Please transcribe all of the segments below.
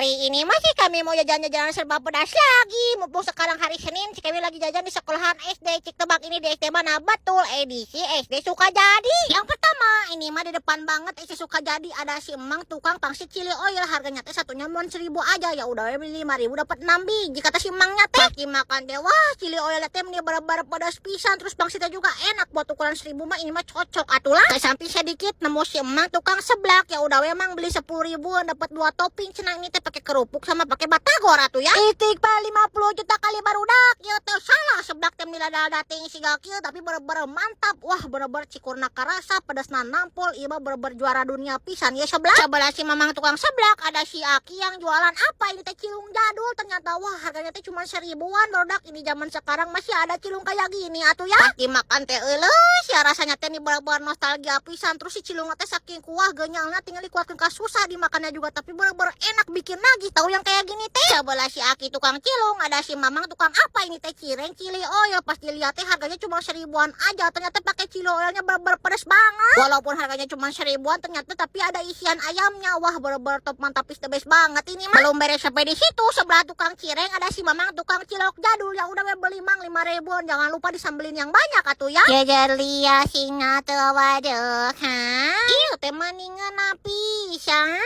Hari ini masih kami mau jajan-jajanan serba pedas lagi. Mumpung sekarang hari Senin, si kami lagi jajan di sekolahan SD. Cik, tebak ini di SD mana? Betul, edisi SD Sukajadi. Yang pertama, ini mah di depan banget SD Sukajadi ada si emang tukang pangsit chili oil. Harganya teh satunya mau 1.000 aja. Ya udah beli 5.000 dapat 6 biji. Kata si emangnya teh. Pasti makan deh. Wah, chili oil teh ini bener-bener pedas pisan. Terus pangsitnya juga enak, buat ukuran 1.000 mah ini mah cocok atulah. Ke samping sedikit nemu si emang tukang seblak. Ya udah emang beli 10 ribuan dapat dua topping. Cenah ini teh pakai kerupuk sama pakai batagor atuh ya. Istighfar 50 juta kali, barudak. Ya teh salah, seblak teh milada dating siga kieu, tapi bener-bener mantap. Wah, bener-bener cikurna karasa, pedasna nampol, ieu mah bener-bener juara dunia pisan ya seblak. Sebelah si mamang tukang seblak ada si Aki yang jualan apa ini teh, cilung jadul ternyata. Wah, harganya teh cuma 1.000-an, barudak. Ini zaman sekarang masih ada cilung kayak gini atuh ya. Pasti makan teh euleuh ya, rasanya teh ini bener-bener nostalgia pisan. Terus si cilung teh saking kuah genyalnya, tinggal dikuatkan ka susah dimakannya juga, tapi bener-bener enak, bikin nagih tahu yang kayak gini teh. Sebelah si Aki tukang cilung ada si mamang tukang apa ini teh, cireng chili oil. Pas dilihat teh harganya cuma 1.000-an aja, ternyata pakai chili oilnya bener-bener pedes banget. Walaupun harganya cuma 1.000-an, ternyata tapi ada isian ayamnya. Wah, bener-bener top, mantap, is the best banget ini mah. Belum beres sampai di situ, sebelah tukang cireng ada si mamang tukang cilok jadul. Ya udah we beli mang 5 ribuan, jangan lupa disambelin yang banyak atuh ya. Jejer lia singa teu waduh ha. Ieu teh mendingan pisan.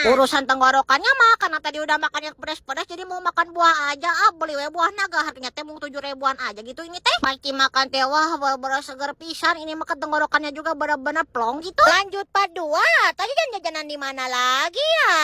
Urusan tenggorokannya mah, karena tadi udah makan yang pedes-pedes, jadi mau makan buah aja ah. Beli we buah naga, harganya teh mung 7 ribuan aja gitu ini teh. Pasti makan teh, wah, bener seger pisan ini makan, tenggorokannya juga bener-bener plong gitu. Lanjut part 2. Tadi jajan jajanan di mana lagi ya?